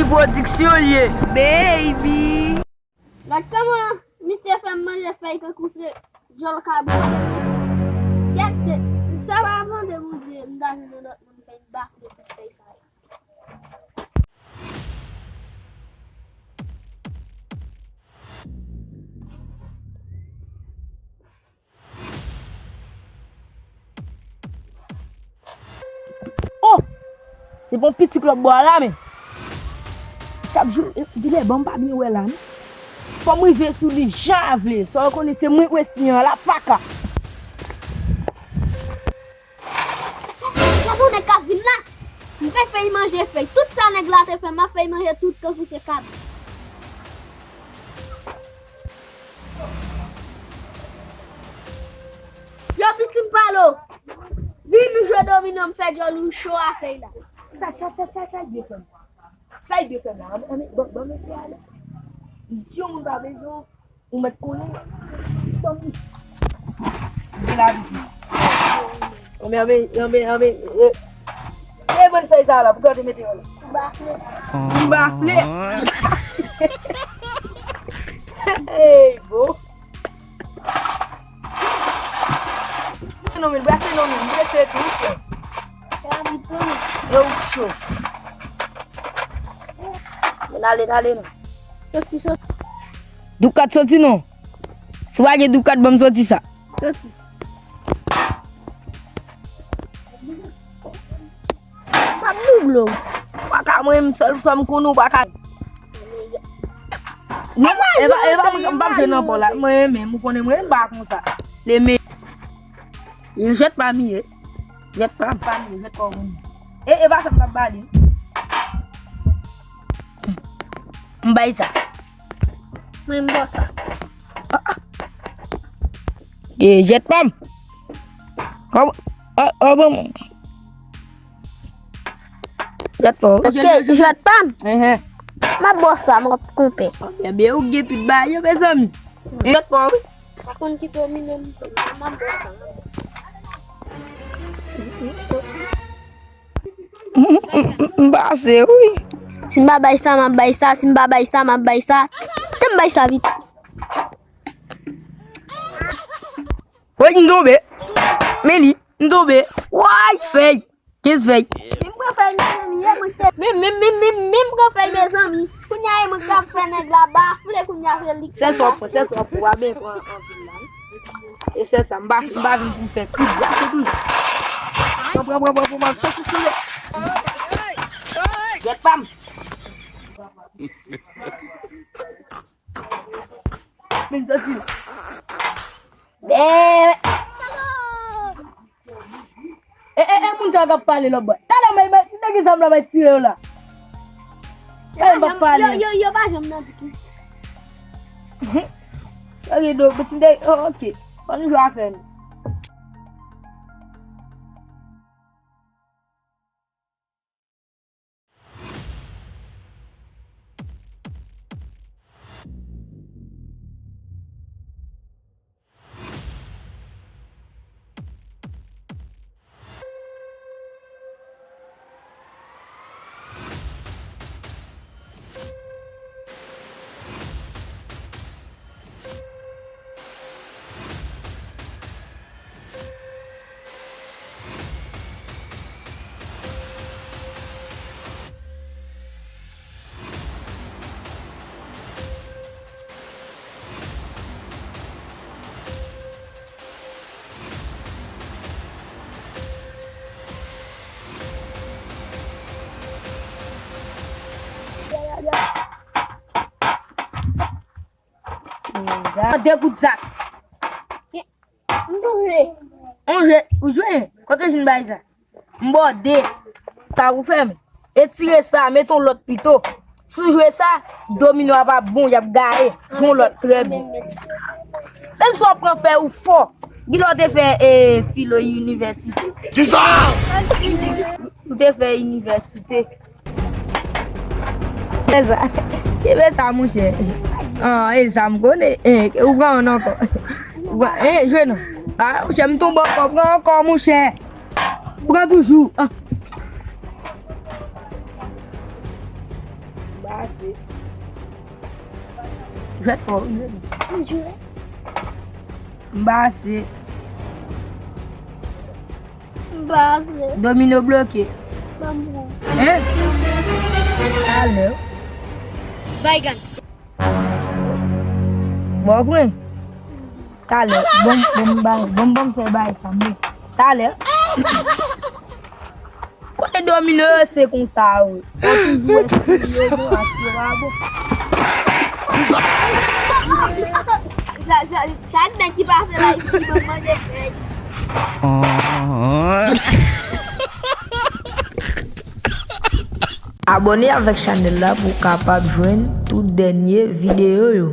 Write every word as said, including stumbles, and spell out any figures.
Pwodiksyon l ye. Baby. Gad kòman misye fè m manje fèy tankou se djòl kabrit. Gad, sa pa mande Bondye, m ta jwenn yon lòt moun fè m bafle tout fèy sa yo. Oh! Se bon piti klòb bò a la, men. Chak jou, e, genlè ban m pa byen wè la, non. Fò m rive sou li jan a vle. Sa w konnen se mwen k wè si an la faka. Gade yon nèg k ap vin la. M te fè y manje fèy. Tout sa nèg la te fè, m ap fè y manje tout tankou se kab. Yo, pitit m pale w. Vin nou jwe domino, m fè djòl ou cho a fèy la. Sa, sa, sa, sa, sa l byen fè m? Sa l byen fè m la? Ann, ann, ban, ban mesye ale. Si yon moun pa bezwen w, ou mèt konnen. Ban m li. Vin la, pitit. Anmè, anmè, anmè, anmè, e, e, bann fèy sa la, poukisa w te mete yo la? M bafle. M bafle. Ey, bon. Non, men, brase non, men, brase tou, frè. Yo, ou cho. Men, ale, ale, non. Soti, soti. Doukat soti, non. Si w pa gen doukat, ban m soti sa. Soti. M ap double w. Ou pa ka, mwen menm sèl sa m konnen ou pa ka. Non, e pa, e pa, m p ap jwe nan bò la. Mwen menm, ou konnen mwen m pa konsa. Leme. Jwèt pa m ye. Jwèt pa m. Pa m ye, jwèt pa w konnen. E, e pa sa m t ap ba li. M bay sa. Mwen m ba w sa. E, jwèt pa m. Kòman? A, a, bon. Jwèt pa w. Ok, jwèt pa m. Ehe. M ap ba w sa, m ap konpe. Ebyen, ou gen tout bagay yo, mezanmi. Jwèt pa w, wi. Pa konn ki domino m, m ap ba w sa, m ap ba w sa. M pase, wi. Si m pa bay sa, m ap bay sa. Si m pa bay sa, m ap bay sa. Te m bay sa vit. Woy, m tonbe. Men li, m tonbe. Woy, fèy. Kenz fèy. Men m pran fèy, mezanmi, e mwen te. Men, men, men, men, men m pran fèy, mezanmi. Kounye a, e mwen k ap fè nèg la bafle, kounye a, se li k fè l bafle. Sèl sa w pran, sèl sa w pran, w a byen pran anpil la, wi. E sèl sa, m pa, m pa vin pou m fè pit, brase toujou. Pran, pran, pran, pran, pran, soti sou yo. Jwèt pa m. Men soti la. Bè. E, e, e, moun sa k ap pale lòtbò. Talè, mwen, mwen, si te gen zam la, mwen tire yo la. Talè, m p ap pale. Yo, yo, yo pa janm nan di ki. Yo gen do, men si te, oh, ok. Ban nou jwe afè nou. De kout zas. M tou jwe. Ou jwe, ou jwe? Kote w jwenn bagay sa? M ba w de. Sa pou fè m. Etire sa, mete yon lòt pito. Si w jwe sa, domino a p ap bon, y ap gaye. Jwe yon lòt, trè byen. Menm si w ap pran fè ou fò. Kilè w te fè, e, filo inivèsite? Kisa? Ou te fè inivèsite. Se sa. Kenbe sa, monchè. Ah, e sa m konnen. E, ou pran youn ankò. Ou pran, e, jwe non. Ah, monchè, m tonbe ankò. Pran ankò, monchè. Pran toujou. Ah. Pase. Jwèt fò, wi, jwèt. M jwe. M pase. M pase. Domino bloke. Ban m pran. Hein? Talè. Baygan. Bon, pran. Talè. Bon, bon, bay. Bon, bon, fè bay sa, men. Talè. Kote domino yo se konsa, wi. Yo toujou eseye nou asira bon. Chak nèg ki pase la, ki ban manje fèy. Abòne avèk chanèl la pou w kapab jwenn tout dènye videyo yo.